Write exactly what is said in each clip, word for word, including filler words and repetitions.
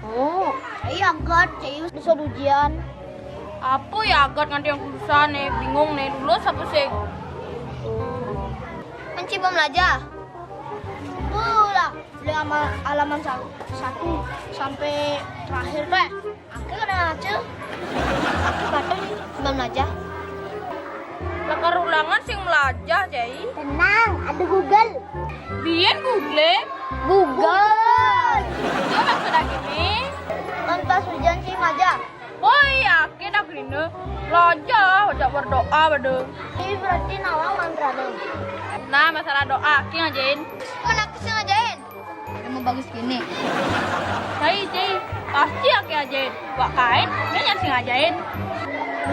Oh, cai agat, cai disuruh ujian. Apa ya agat nganti yang kelulusan nih, bingung nih, lulus apa sih? Menci belajar. Pula, dari ama-, halaman sa-, satu sampai terakhir deh. Aku kena aja. Aku batin belajar belajar. Lekar ulangan sing melajah, Cai. Tenang, ada Google. Biyen Google. Google. Dia maksud gini. Kan pas ujian sih aja. Woi, yakin aku ini. Lajah, ojak berdoa pada. Ini berarti nawang mantrane. Nah, masalah doa, aku ngajain. Mana aku sih ngajain? Yang mau bagus gini. Cai, Cai, pasti aku ajain. Wak kain, dia yang sing ajain.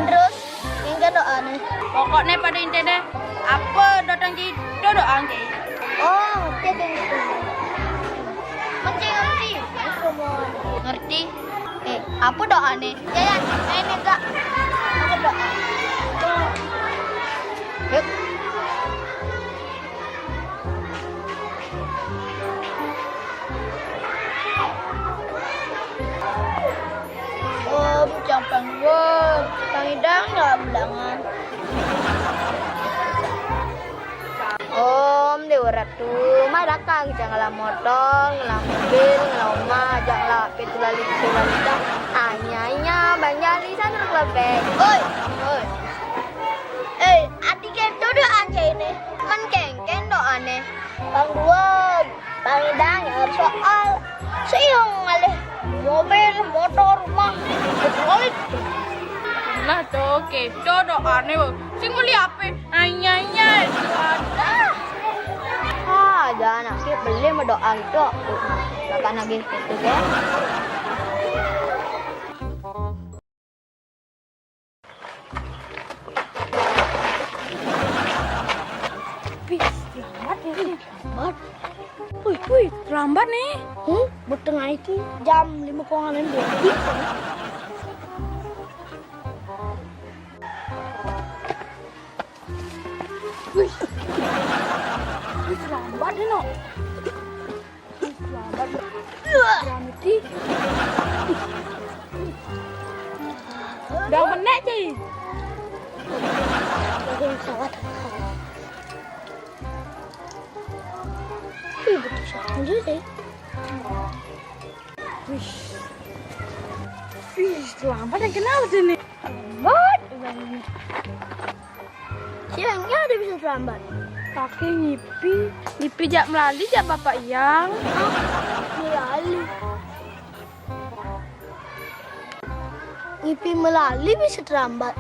Terus, ini kan doa nih. Pokoknya pada intinya, apa datang Cai, itu doa Cai. Oh, ngerti, ngerti, ngerti. Ngerti, ngerti. Ngerti? Eh, apa doa nih? Ya, ya, ini enggak. Apa doa? Yuk. Om, campang gua, pangidang lah belangan. Om Dewa Ratu, madakang jangan lah motor, ngelah mobil, ngelah omah, jangan lah pitu lali, pitu lali, dah. Anyanya, banyak lisan terlebih. Oi, oi. Eh, ati keto doa aja ini. Kan kengken doane. Bang Duan, Bang Idang, ya soal sing ngalih mobil, motor, rumah, balik. Nah, to keto doane, wo. Sing beli apa? Anyanya, itu ada. Ah, ada anaknya beli mau doa itu. Makan lagi itu kan. Wih, terlambat ya, nih. Terlambat. Wih, wih, terlambat nih. Hmm? Buat tengah itu jam lima kurangan dua. Wih. Wih, terlambat nih, no. Selamat. Selamat, Ci. Udah menek, Ci. Oke, pesawat. Ih, betul saja sih. Wih. Wih, selamat yang kenal sini. Selamat. Siangnya ada bisa terlambat. Pakai ngipi. Ngipi jak melali jak bapak yang. Hah? Melali. Ngipi melali bisa terlambat.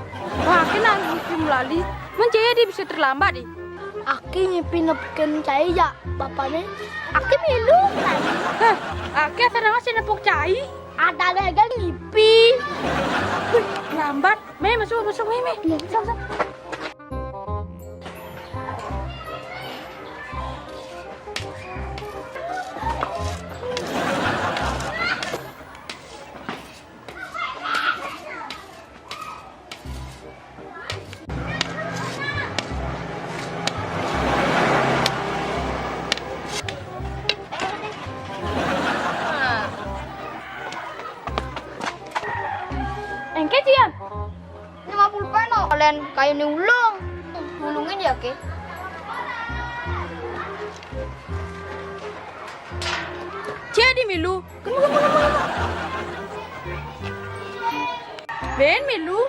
Wah, aku nak ngipi melali. Mencaya dia bisa terlambat, deh. Aku ngipi nepikan cai jak bapaknya. Aku milu melali. Hah, aku asal nama saya nepuk cai. Ada lagi ngipi. Wih, lambat. Meh, masuk, masuk, meh, meh. Masuk, masuk. Engke, Cian. Lima puluh peno. Kalian kayu ni ulung. Ulungin ya, ke? Jadi milu. Kena, kena, kena, kena. Ben milu.